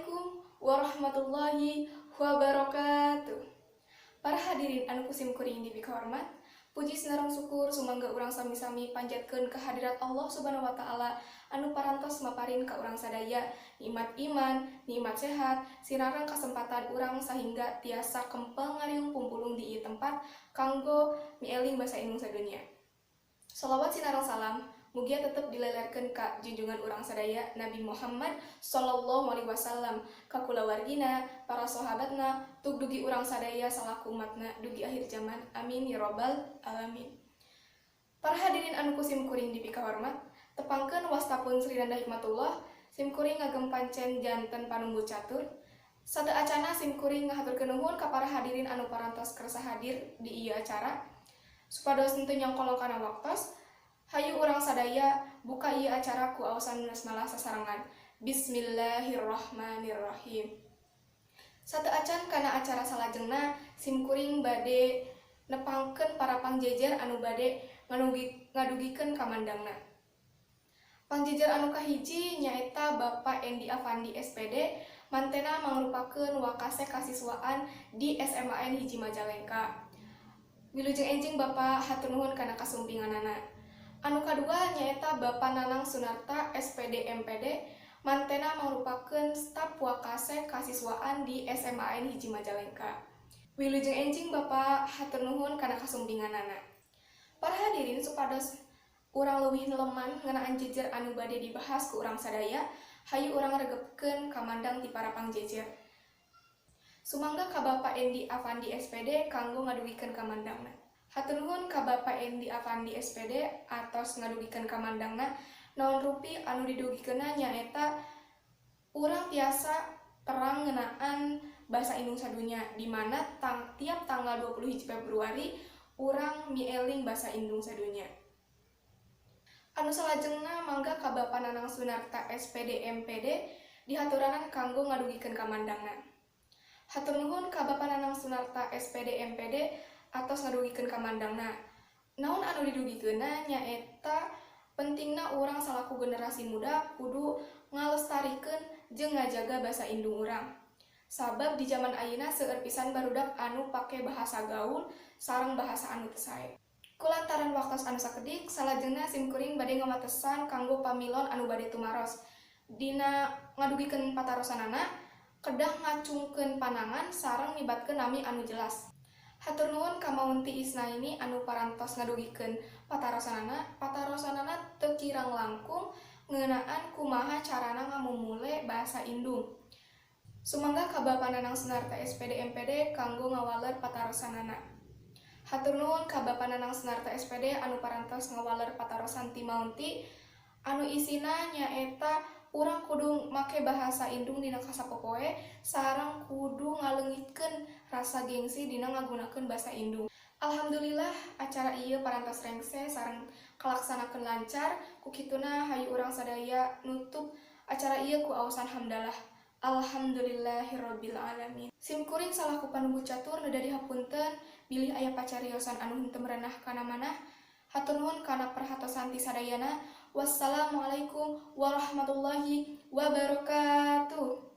Assalamualaikum warahmatullahi wabarakatuh. Para hadirin anu ku sim kuring dipikahormat, puji sinareng syukur sumangga urang sami-sami panjatkeun kehadirat Allah Subhanahu wa taala anu parantos maparin ka urang sadaya nikmat iman, nikmat sehat, sinareng kasempatan urang sahingga tiasa kempel ngariung pumpulung di ieu tempat kanggo mieling basa indung sadunya. Salawat sinareng salam mugia tetep dilelerkeun ka junjungan urang sadaya Nabi Muhammad sallallahu alaihi wasallam, ka kulawargina, para sahabatna, tug dugi urang sadaya salaku umatna dugi akhir zaman. Amin ya robbal alamin. Para hadirin anu ku sim kuring dipikahormat, tepangkeun wasta pun Sri Nanda Hikmatullah, sim kuring ngagem pancen janten panumbu catur. Sateu acana sim kuring ngahaturkeun nuhun ka para hadirin anu parantos kersa hadir di ieu acara. Supados henteu nyangkolong kana waktos, hayu urang sadaya buka ieu acara ku aosan basmalah sasarengan. Bismillahirrahmanirrahim. Sateu acan kana acara salajengna, sim kuring bade nepangkeun para pangjejer anu bade ngadugikeun kamandangna. Pangjejer anu kahiji nyaeta Bapak Endi Afandi SPD, mantena mangrupakeun Wakasek Kasiswaan di SMAN 1 Majalengka. Wilujeng enjing Bapak, hatur nuhun kana kasumpinganana. Anu kadua nyaeta Bapak Nanang Sunarta SPD MPD, mantena mangrupakeun staf Wakasek Kasiswaan di SMAN 1 Majalengka. Wilujeng enjing Bapak, hatur nuhun kana kasumpinganana. Para hadirin, supados urang leuwih neleman ngeunaan jejer anu bade dibahas ku urang sadaya, hayu urang regepkeun kamandang ti para pangjejer. Sumangga ka Bapak Endi Afandi SPD kanggo ngadugikeun kamandangna. Hatur nuhun ka Bapak Endi Afandi SPD atos ngadugikeun kamandangna. Naon rupi anu didugikeunna nyaeta urang tiasa terang ngeunaan bahasa indung sadunya, di mana tiap tanggal 21 Februari urang mieling bahasa indung sadunya. Anu salajengna mangga ka Bapak Nanang Sunarta SPD MPD dihaturanan kanggo ngadugikeun kamandangna. Hatur nuhun ka Bapak Nanang Sunarta SPD MPD atos ngadugikeun kamandangna. Naon anu didugikeunna nyaeta pentingna urang salaku generasi muda kudu ngalestarikeun jeung ngajaga bahasa indung urang. Sabab di zaman ayeuna seueur pisan barudak anu pake bahasa gaul sareng bahasa anu teu sae. Kulantaran waktos anu sakedik, salajengna sim kuring bade ngawatesan kanggo pamilon anu bade tumaros. Dina ngadugikeun patarosanana, kedah ngacungkeun panangan sareng nyebatkeun nami anu jelas. Hatur nuhun ka Maunti Isnaini anu parantos ngadugikeun patarosanana. Patarosanana teu kirang langkung ngeunaan kumaha carana ngamumule bahasa indung. Sumangga ka Bapak Nanang Sunarta SPD MPD kanggo ngawaler patarosanana. Hatur nuhun ka Bapak Nanang Sunarta SPD anu parantos ngawaler patarosan ti Maunti anu isina nyaeta urang kudu make bahasa indung dina kasapopoe sareng kudu ngaleungitkeun rasa gengsi dina ngagunakeun bahasa indung. Alhamdulillah acara ieu parantos rengse sareng kalaksanakeun lancar. Ku kituna hayu urang sadaya nutup acara ieu ku aosan hamdalah. Alhamdulillahirabbil alamin. Sim kuring salaku panumbu catur neda dihapunten bilih aya pacariosan anu henteu merenah kana manah. Hatur nuhun kana perhatosan ti sadayana. Wassalamualaikum warahmatullahi wabarakatuh.